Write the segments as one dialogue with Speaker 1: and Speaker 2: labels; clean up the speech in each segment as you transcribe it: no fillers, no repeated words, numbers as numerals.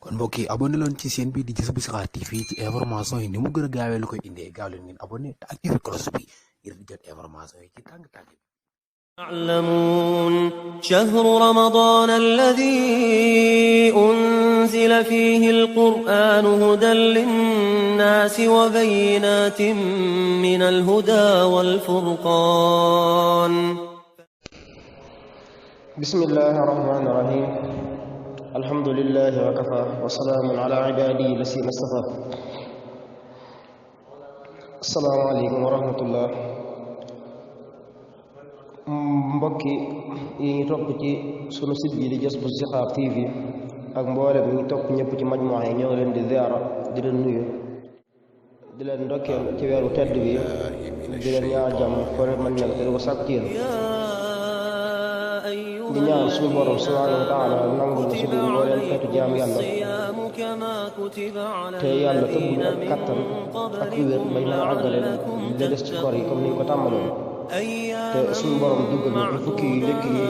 Speaker 1: kon mbokk yi abonné leen ci chaîne bi di Jazboul Chikhar TV ci information yi ni mu gën a gaawee lu koy indee gaaw leen ngeen abonné te activé cloche bi ngir di jot information yi ci tàng-tàng bi.
Speaker 2: تعلمون شهر رمضان الذي أنزل فيه القرآن هدى للناس وبينات من الهدى والفرقان.
Speaker 3: بسم الله الرحمن الرحيم. الحمد لله وكفى وسلام على عباده الذين اصطفى. السلام عليكم ورحمة الله. mbokki yi ngi topp ci sunu site bi di Jazboul Chikhar TV ak mboolem ñi topp ñëpp ci majmuwa yi ñoo ngi leen di ziara di leen nuyu di leen ndokkeel ci weeru tedd bi di leen ñaan jàmm ko man nekk te di ko sàkk ci yéen di ñaan suñu borom subhanahu wa taala nangul suñu mbooleem xeetu jaam yàlla te yàlla tëbb ñu ak kattan ak wér bañ mën a àggale li des ci koor yi comme ni ñu ko tàmbaloon te suñu borom duggal ñu ci fukki yu nekk yi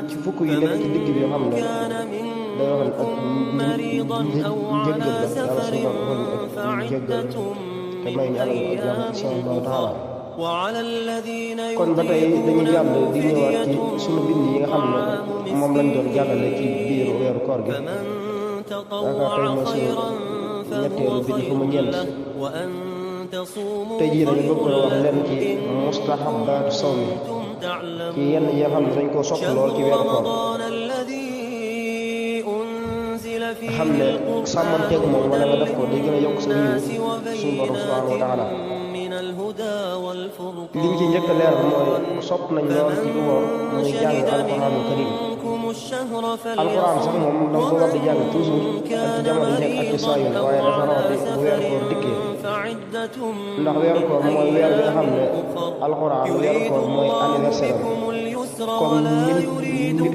Speaker 3: ci fukki yu nekk ci digg bi yoo xam ne day wax ak njëggal la yàlla suñu borom ak njëggal te may ñu alal ak jàmm subhanahu wa taala. kon ba tey dañuy jàll di ñëwaat ci suñu bind yi nga xam ne moom lañ doon jàllale ci biir weeru koor gi yaakaar tey mooy suñu ñetteelu bind fu mu ñeent tey jii dañu bëgg wax leen ci mustahabbaatu sawmi ci yenn yi nga xam ne dañ koo sopp lool ci weeru koor xam ne sàmmanteeg moom wala nga def ko day gën a yokk sa yiw suñu borom subhanahu wa taala. liñ ci njëkk a leer mooy sopp nañ lool ci du woor muy jàng alquraanul karim. alquraan sax moom da nga ko war di jàng toujours ak ci jamono nekk ak ci saa yu ne waaye dafa rawati bu weeru koor dikkee ndax weeru koor mooy weer bi nga xam ne alquraan weeru koor mooy anniversaire comme nit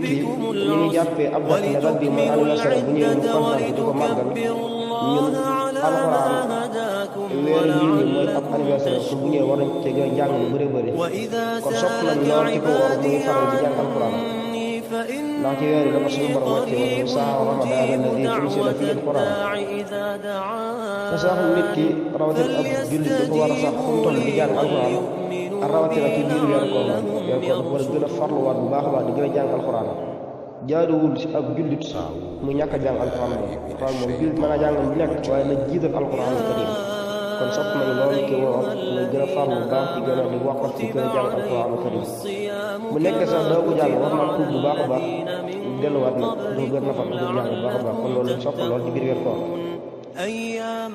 Speaker 3: ki ñu ngi jàppee ab dat ne dat bi mooy anniversaire bu ñëwee mu kontaan di ko màggal ñun alquraan weer yii nii mooy ab anniversaire su bu ñëwee war nañ ci gën a jàng lu bëri bëri kon sopp nañ lool ci ko war muy faral di jàng alquraan ndax ci weer yi dafa suñu borom wàcce woon sahru ramadan alladi unzila fihi alquran te sax nit ki rawatina ab jullit dafa war a sax fu mu toll di jàng alquran rawatina ci biir weeru koor dafa war a gën a farluwaat bu baax a baax di gën a jàng alquran jaaduwul ci ab jullit mu ñàkk a jàng alquran moom jullit mën a jàng bu nekk waaye na jiital alquran karim kon sopp nañ loolu ki woor mu gën a farlu bu baax di gën a di waqat ci gën a jàng alquran karim bu nekkee sax doo ko jàng war naa tuub bu baax a baax delluwaat nag du gën a fat du jàng bu baax a baax kon loolu sopp lool ci biir weer koor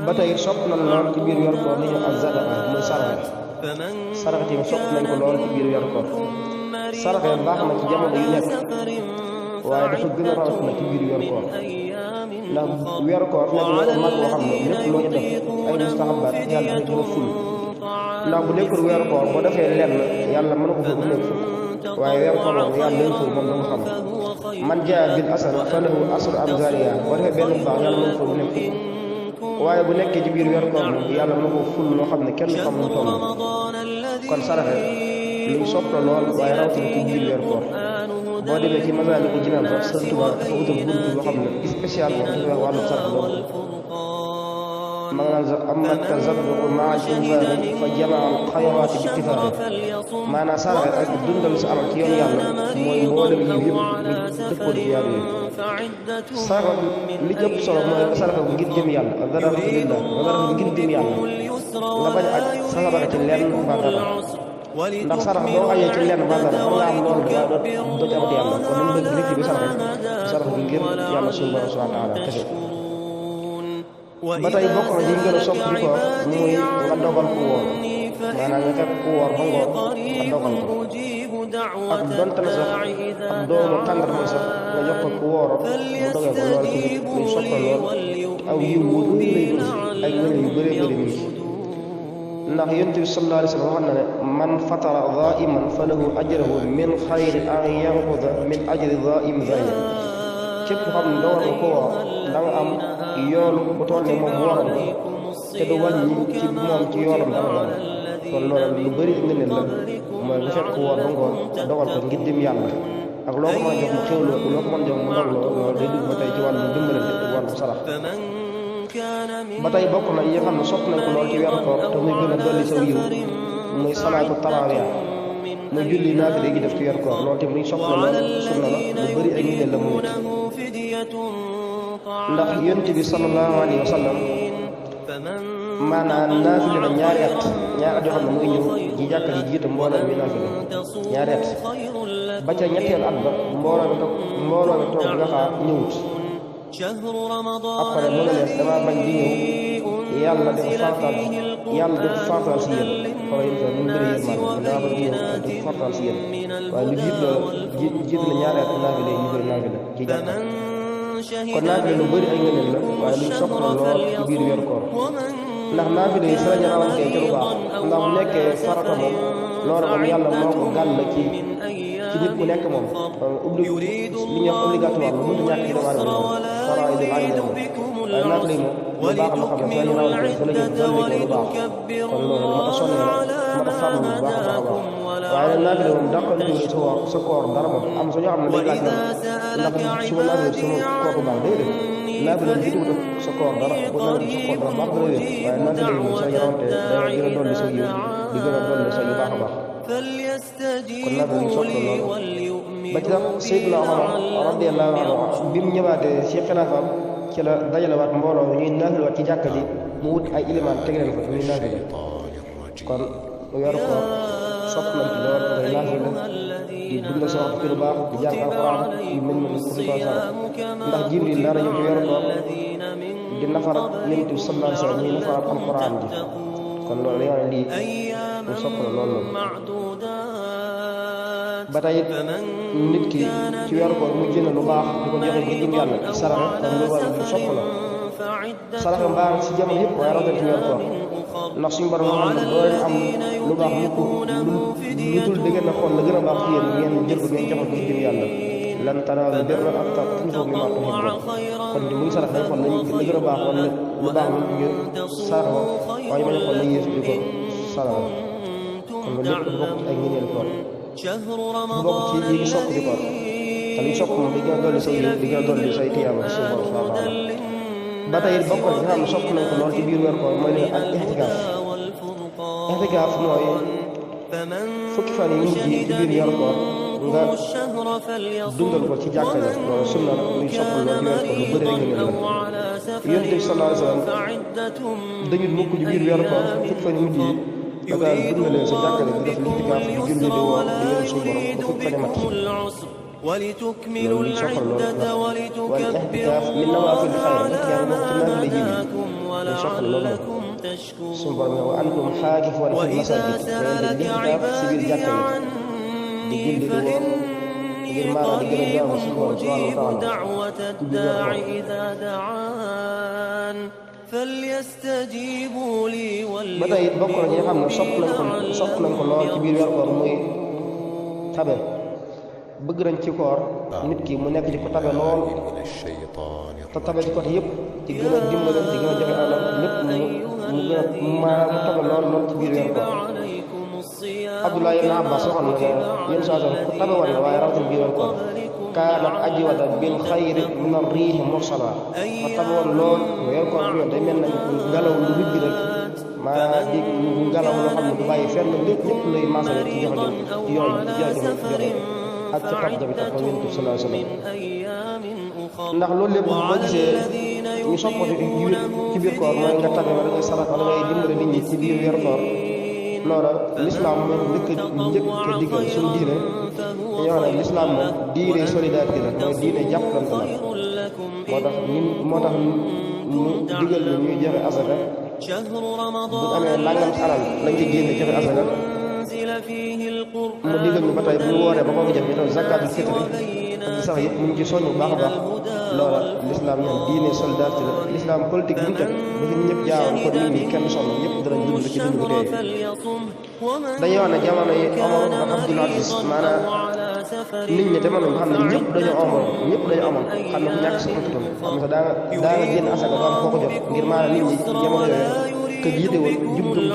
Speaker 3: ba tey sopp nañ lool ci biir weer koor li ñu ak zadaqa muy saraxe tamit sopp nañ ko lool ci biir weer koor saraxe baax na ci jamono yu nekk waaye dafa gën a rawat na ci biir weer koor ndax weer koor nekk na mag boo xam ne lépp loo ci def ay mustahabaat yàlla dafa gën a ful ndax bu nekkul weer koor boo defee lenn yàlla mën ko fa nekk fukk waaye weer koor moom yàlla lañ ful moom danga xam man jaa bil asana falahu asru amsaaliha boo defee benn baax yàlla mën ko nekk fukk waaye bu nekkee ci biir weer koor moom yàlla mën ko ful loo xam ne kenn xam lu toll kon saraxe luñ sopp la lool waaye rawatina ci biir weer koor boo demee ci Masaalikul Jinaan sax Sëriñ Tuubaa dafa wutal bunt boo xam ne spécial moom ci wàllu sarax loolu ma nga naan sax amma tazabbuqu maa al-infaaqi fa jamaa al-xayraati bi ittifaaqi maanaam saraxe ak dundal sa alal ci yoon yàlla mooy mboolem yi yëpp ñu dëppoo di yaar yi saraxe li ci ëpp solo mooy saraxe bu ngir jëm yàlla ak dara lillah nga dara ngir jëm yàlla nga bañ ak saraxe ci lenn ba dara ndax sarax boo xajee ci lenn ba dara xam nga am loolu da doo ci amati yàlla kon nañ bëgg nit ki bi sarax bi ngir yàlla suñu borom subhanahu wa taala kese ba tey bokk na ci gën a sopp ci koor muy nga dogal ku woor maanaam nga fekk ku woor ba ngoor nga dogal ko ak donte na sax ak doomu tàndarma sax nga jox ko ku woor mu dogee ko lool ci luñ sopp lool aw yiw wu lay bëri ay ngëneel yu bëree bëri mi ndax yonent bi sallallahu alayhi wa sallam wax na ne man fatara daa'iman falahu ajruhu min xayri an yanquda min ajri daa'im zaaja képp xam ne dogal nga ko woor da nga am yoolu bu toll ne moom wooram te du wàññi ci moom ci yoolam dara dara kon loolu lu bëri ngëneel la mooy bu fekk woor ba ngoon dogal ko ngir dem yàlla ak loo ko mën a jox mu xéwloo loo ko mën a jox mu dogloo loolu day dugg ba tey ci wàllu dimbalante wàllu ba tey bokk na yi nga xam ne sopp nañ ko lool ci weeru koor te muy gën a dolli saw yiw muy salaatu tarawih muy julli naafile gi def ci weeru koor loolu tamit luñ sopp na lool sunna la lu bëri ay ngëneel la mu nit ndax yonent bi sallallahu alayhi wa sallam maanaam naafile na ñaari at yoo xam ne muy ñëw ji jàkka ji jiite mbooloo mi naafile ñaari at ba ca ñetteel at ba mbooloo mi toog nga xaar ñëwut après mu ne leen dama bañ di ñëw yàlla dafa fartal si yéen xoolal yéen sax ñu bëri yéen man dama bañ di ñëw dafa fartal si yéen waaye lu jiit na ñaari at naafile ñu bëri naafile ci jàkka kon naafile lu bëri ay ngëneel la waaye luñ soxla lool ci biir weeru koor ndax naafile yi sa la ñu rawantee ci lu baax ndax bu nekkee farata moom loolu moom yàlla moo ko gàll ci nit ku nekk moom li ñuy wax obligatoire la mënut a ñàkk ci doomu aadama moom faraay di laaj moom waaye naafile yi moom lu baax la xam ne sa la ñu rawantee sa la ñu dolli ko lu baax kon loolu lu mat a sonne la lu mat a fàmm bu baax a baax waaye nag naafile moom dàqantuwul sa koor dara moom am sa ñoo xam ne day laaj na ndax su ma naafile sama koor bu baax day def naafile moom jiituwut ak sa koor dara bu na sa koor dara baax dana wér waaye naafile yi moom sa yarawante day gën a dolli sa yiw di gën a dolli sa yu baax a baax kon naafile yi soxla lool ba ci tax Seydina Omar radiyallahu anhu bi mu ñëwaatee ci xilaafaam ci la dajalewaat mbooloo ñuy naafilewaat ci jàkka ji mu wut ay ilimaan teg leen fa ñuy naafile kon weeru koor sopp nañ ci lool ngay naafile di dund sa waxtu ci lu baax di jàng alxuraan yu mel ni ko defal sax ndax Jibril daan ñëw ci weeru koor di nafarat Yonent bi sallallahu alayhi wa sallam ñuy nafarat alxuraan ji kon loolu yow lii mu sopp la loolu ba tey nit ki ci weeru koor mu jënd lu baax di ko joxe ngir jëm yàlla ci saraxe kon lu war lu sopp la saraxe mbaax ci jamono yëpp waaye rawatina ci weeru koor ndax suñu borom moo xam ne doo leen am lu baax lu dul da ngeen a xool la gën a baax ci yéen ngeen jël ko ngeen joxe ngir jëm yàlla lan tanaalul birra hattaa tunfiqu mimmaa tuhibbuun kon di muy sarax dañ xool la gën a baax wala lu baax lu ngeen saraxoo waaye bañ a xool la yées di ko saraxoo kon loolu lépp dafa bokk ci ay ngëneel koor mu bokk ci yi sopp di koor te li sopp moom di gën a dolli say di gën a dolli say tiyaaba ci suñu borom subhaanahu wa taala ba tey bokk na nga xam ne sopp nañ ko lool ci biir weer koor mooy ak ixtikaaf mooy fukki fan yi mujj ci biir weer koor nga dundal ko ci jàkka ja loolu sunna la luy sopp lool ci weer koor lu bëri rek ngeen la Yonent bi sallallahu alayhi wa sallam dañu mukk ci biir weer koor fukki fan yi mujj yi da daan dundalee sa jàkka ja di def ixtikaaf di julli di woor di yéen suñu borom ba fukki fan yi mat loolu soxal loolu wala ixtikaaf min nawaafil xayr ixtikaaf moo ci naafila ji bi soxal loolu suñu borom ne wa antum xaakifuuna fil masaajid ngeen di ixtikaaf si biir jàkka yi di julli di woor ngir maanaam di gën a jaamu suñu borom subhaanahu wa taala ba tey it bokk na ñi nga xam ne sopp nañ ko lool ci biir weer koor muy tabe bëgg nañ ci koor nit ki mu nekk ci ko tabe lool te tabe ci côté yëpp ci gën a dimbale ci gën a joxe alal lépp mu gën a maanaam mu tabe lool ci biir weer koor Abdullah ibn Abbas waxoon na ne yéen saa ku tabe woon na waaye rawatina biir weer koor kaana ajwada bil xayri min ar-riihi mursala fa tabe woon lool weer koor bi yoon day mel nañ ngelaw lu rëbb rek maa di ngelaw loo xam ne du bàyyi fenn lépp lay maasale ci joxe ci joxe ak ca tab jabi tax moom Yonent bi sallallahu alayhi wa sallam ndax loolu lépp boo gisee ñu soppati ci biir koor mooy nga tabe wala ngay sarax wala ngay dimbale nit ñi ci biir weeru koor loola lislaam moom njëkk a diggal suñu diine dañoo xam ne lislaam moom diine solidarité la mooy diine jàppalante la moo tax mu digal ñu ñuy joxe asaka bu amee nangam ci alal lañ ci génne joxe asaka mu digal ñu ba tey bu ñu wooree ba kooku jëm ñu doon zakaatul fitri ak sax yëpp mu ngi ci soññ bu baax a baax loola lislaam ñoom diine solidarité la lislaam politique bu ñu teg ba fi ñëpp jaaroon kon nit ñi kenn sonn ñëpp danañ dund ci dund bu dee dañuy wax ne jamono yi Omar ak Abdul Aziz maanaam nit ñi demoon nañ xam ne ñëpp dañoo amoon xam ne ku ñàkk sa xëftoon xam nga daanga génn asaka ba am koo ko jox ngir maanaam nit ñi jamono yooyu que jiite woon jubal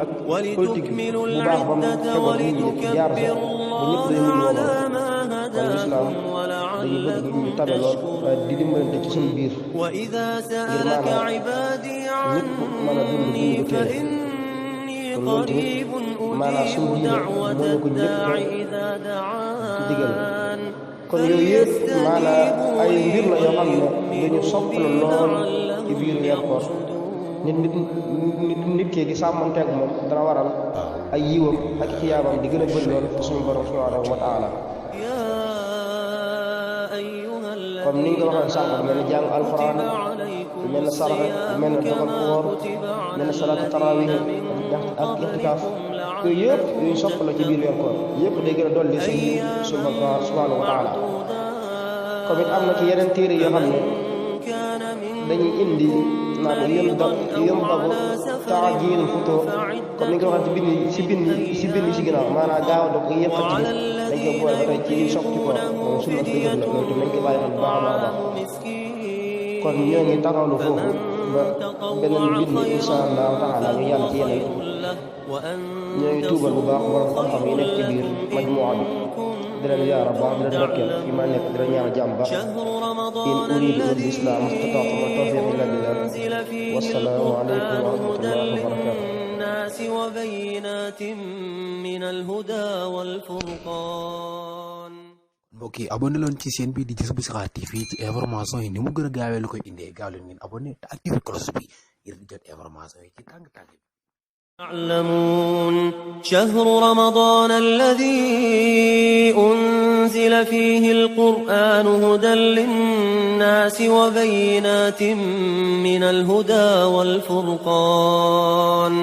Speaker 3: ak politique bu baax ba mu tegoon nit ñi jaar sax ba ñëpp dañu mujj woomal kon lislaam dañu bëgg ñu tabe lool di dimbalante ci suñu biir
Speaker 2: وإذا
Speaker 3: ngir
Speaker 2: سألك عبادي
Speaker 3: ñëpp mën a dund
Speaker 2: عني
Speaker 3: dund bu teel
Speaker 2: فإني
Speaker 3: kon loolu
Speaker 2: قريب
Speaker 3: tamit maanaam suñu
Speaker 2: أجيب
Speaker 3: diine
Speaker 2: دعوة
Speaker 3: moo ñu ko njëkk
Speaker 2: الداع إذا
Speaker 3: digal
Speaker 2: دعان
Speaker 3: kon yooyu yëpp maanaam ay mbir la yoo xam ne lu ñu sopp la lool ci biir weeru koor nit ki di sàmmanteeg moom dana waral ay yiwam ak xiyaabam di gën a bëri lool fa suñu borom subhanahu wa taala comme ni nga ko waxee sànq mel ne jàng alquran mel ne saraxe mel ne dogal koor mel ne salaatu tarawih ak ixtikaaf yooyu yëpp yuñ sopp la ci biir weeru koor yëpp day gën a dolli suñu borom subhanahu wa taala comme it am na ci yeneen téere yoo xam ne dañuy indi naan yëmbagu taajil futuur comme ni nga ko waxee ci bind ci ginnaaw maanaam gaaw a dog yëkkati dañ ko boole ba tey ci sopp ci koor moom sunna dëgër la loolu tamit nañ ko bàyyi xel bu baax a baax kon ñoo ngi taxawlu foofu ba beneen bind insha allahu taala ñu yàlla ci yeneen ñoo ngi tuubal bu baax borom xam-xam yi nekk ci biir majmuwa bi di leen yaara baax di leen dokkeel fi ma nekk di leen ñaanal jàmm baax in uridu al islam mastata'tu ma tawfiq illa billah wassalaamu aleykum wa rahmatullahi wa barakatuh
Speaker 2: وبينات من الهدى والفرقان
Speaker 1: mbokk yi abonné leen ci chaîne bi di Jazboul Chikhar TV ci information yi ni mu gën a gaawee lu koy indee gaaw leen ngeen abonné te activé cloche bi ngir di jot information yi ci tàng-tàng bi
Speaker 2: يعلمون شهر رمضان الذي أنزل فيه القرآن هدى للناس وبينات من الهدى والفرقان